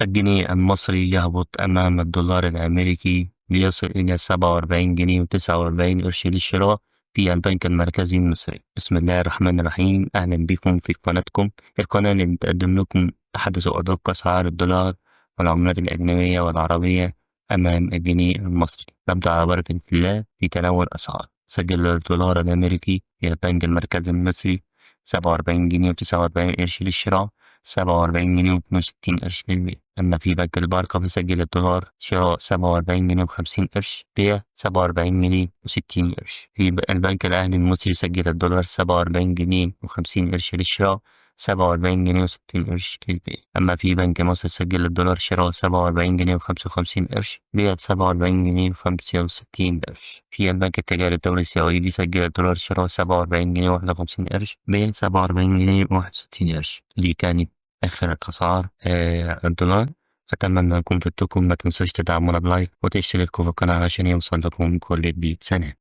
الجنيه المصري يهبط أمام الدولار الأمريكي ليصل إلى 47 جنيه و49 قرش للشراء في البنك المركزي المصري. بسم الله الرحمن الرحيم. أهلا بكم في قناتكم، القناة اللي بتقدم لكم أحدث وأدق أسعار الدولار والعملات الأجنبية والعربية أمام الجنيه المصري. نبدأ على بركة الله في تناول الأسعار. سجل الدولار الأمريكي في البنك المركزي المصري 47 جنيه و49 قرش للشراء، 47 جنيه و62 قرش للبيع. أما في بنك البركة فسجل الدولار شراء 47 جنيه و50 قرش، بيع 47 جنيه و60 قرش. في البنك الأهلي المصري سجل الدولار 47 جنيه و50 قرش للشراء، 47 جنيه و60 قرش للبيع. أما في بنك مصر سجل الدولار شراء 47 جنيه و55 قرش، بيع 47 جنيه و65 قرش. في البنك التجاري الدولي السعودي سجل الدولار شراء 47 جنيه و51 قرش، بيع 47 جنيه و61 قرش. دي كانت آخر الأسعار الدولار. أتمنى أكون فدتكم. ما تنسوش تدعمونا بلايك وتشتركوا في القناة عشان يوصل لكم كل جديد. سلام.